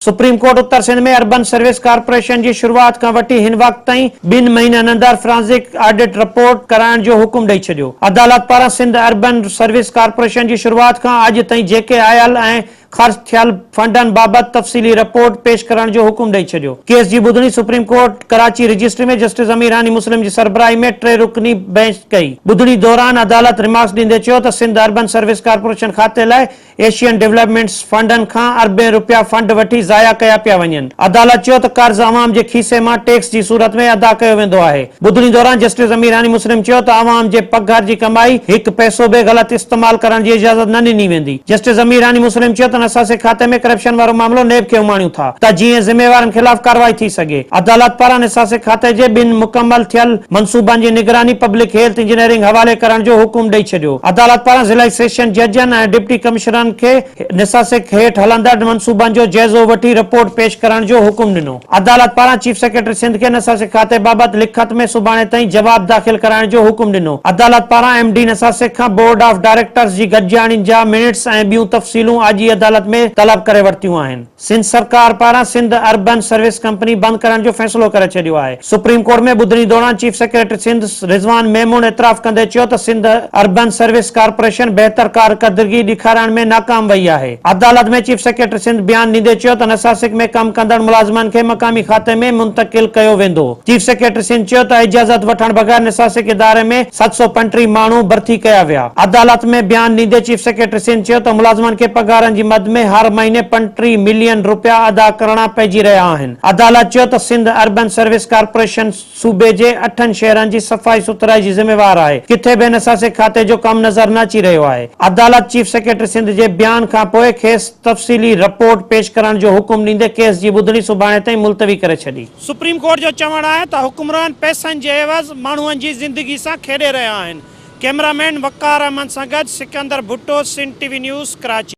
Supreme court Uttar Sindh ۾ urban service corporation جي شروعات کان وٺي هن وقت تائين ٻن مهينن اندر فرانزڪ آڊٽ رپورٽ ڪرائڻ جو حڪم ڏئي ڇڏيو. عدالت پاران سنڌ اربن سروس ڪارپوريشن جي شروعات کان اڄ تائين جيڪي آيل ۽ خرچ ٿيل فنڊن بابت تفصيلي رپورٽ پيش ڪرڻ جو حڪم ڏئي ڇڏيو. ڪيس جي ٻڌڻي supreme court Karachi registry ۾ justice Amir Hani Muslim جي سربراهي ۾ ٽي رڪني بئنچ ڪئي. ٻڌڻي دوران عدالت ريمارڪس ڏيندي چيو ته سنڌ اربن سروس ڪارپوريشن کاتي لاء ايشين ڊولپمينٽس فنڊن کان اربين رپيا فنڊ وٺي ضايع ڪيا پيا وڃن. عدالت چيو ته قرض عوام جي کيسي مان ٽيڪس جي صورت ۾ ادا ڪيو ويندو آهي. ٻڌڻي دوران جسٽس امير هاني مسلم چيو ته عوام جي پگهر جي ڪمائي هڪ پئسو به غلط استعمال ڪرڻ جي اجازت نه ڏني ويندي. جسٽس امير هاني مسلم چيو ته نساسي کاتي ۾ ڪرپشن وارو معاملو نيب کي اماڻيون ٿا ته جيئن ذميوارن خلاف ڪارروائي ٿي سگهي. عدالت پاران نساسي کاتي جي ٻن مڪمل ٿيل منصوبن جي نگراني پبلڪ هيلٿ انجنيئرنگ حوالي ڪرڻ جو حڪم ڏئي ڇڏيو. عدالت پاران ضلعي سيشن ججن ۽ ڊپٽي ڪمشنرن کي نساسڪ هيٺ هلندڙ منصوبن جو جائزو وٺي رپورٽ پيش ڪرڻ جو حڪم ڏنو. عدالت پاران چيف سيڪريٽري سنڌ کي نساسڪ کاتي بابت لکت ۾ سڀاڻي تائين جواب داخل ڪرائڻ جو حڪم ڏنو. عدالت پاران ايم ڊي نساسڪ کان بورڊ آف ڊائريڪٽرز جي گڏجاڻين جا منٽس ۽ ٻيون تفصيلون اڄ ئي عدالت ۾ طلب ڪري ورتيون آهن. سنڌ سرڪار پاران سنڌ اربن سروس ڪمپني بند ڪرڻ جو فيصلو ڪري ڇڏيو آهي. سپريم ڪورٽ ۾ ٻڌڻي دوران چيف سيڪريٽري سنڌ رضوان ميمڻ اعتراف ڪندي چيو ته سنڌ اربن سروس ڪارپوريشن بهتر ڪارڪردگي ڏيکارڻ ۾ ناڪام وئي آهي. عدالت ۾ چيف سيڪريٽري سنڌ بيان ڏيندي چيو ته نساسڪ ۾ ڪم ڪندڙ ملازمن کي مقامي کاتي ۾ منتقل ڪيو ويندو. چيف سيڪريٽري سنڌ چيو ته اجازت وٺڻ بغير نساسڪ اداري ۾ 735 ماڻهو ڀرتي ڪيا ويا. عدالت ۾ بيان ڏيندي چيف سيڪريٽري سنڌ چيو ته ملازمن کي پگهارن جي مد ۾ هر مهيني 35 ملين رپيا ادا ڪرڻا پئجي رهيا آهن. عدالت چيو ته سنڌ اربن سروس ڪارپوريشن صوبي جي اٺن شهرن جي صفائي سٿرائي جي ذميوار آهي، ڪٿي به نساسڪ کاتي جو ڪم نظر نه اچي رهيو آهي. عدالت چيف سيڪريٽري سنڌ جي بيان کانپوء کيس تفصيلي رپورٽ پيش ڪرڻ جو حڪم ڏيندي ڪيس جي ٻڌڻي سڀاڻي تائين ملتوي ڪري ڇڏي. سپريم ڪورٽ جو چوڻ آهي ته حڪمران پئسن جي عيوض ماڻهن جي زندگي سان کيڏي رهيا آهن. ڪئميرا مين وقار احمد سان گڏ Sikandar Bhutto, Sindh T V news, Karachi.